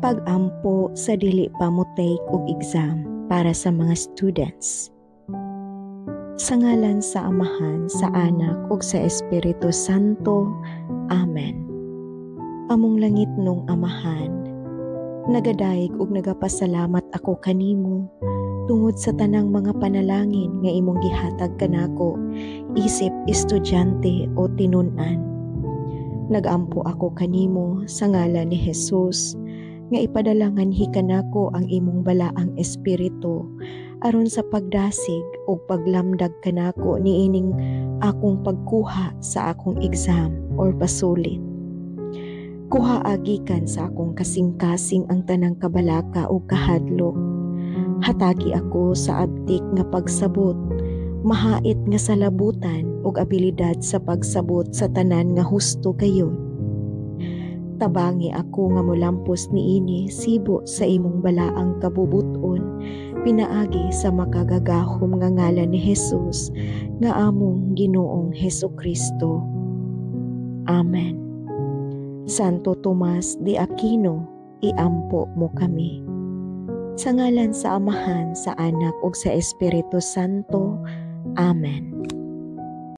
Pag-ampo sa dili pa mo take og exam para sa mga students. Sa ngalan sa Amahan, sa Anak ug sa Espiritu Santo. Amen. Among langitnong Amahan, nagadayeg ug nagapasalamat ako kanimo tungod sa tanang mga panalangin nga imong gihatag kanako isip estudyante o tinun-an. Nagampo ako kanimo sa ngalan ni Jesus nga ipadala nganhi kanako ang imong balaang espiritu aron sa pagdasig ug paglamdag kanako niining akong pagkuha sa akong exam or pasulit. Kuhaa gikan sa akong kasing-kasing ang tanang kabalaka ug kahadlok. Hatagi ako sa abtik nga pagsabot, mahait nga salabutan ug abilidad sa pagsabot sa tanan nga husto gayud. Tabangi ako nga molampos niini sibo sa imong balaang kabubut-on pinaagi sa makagagahom nga ngalan ni Jesus nga among Ginoong Hesukristo. Amen. Santo Tomas de Aquino, iampo mo kami. Sa ngalan sa Amahan, sa Anak ug sa Espiritu Santo. Amen.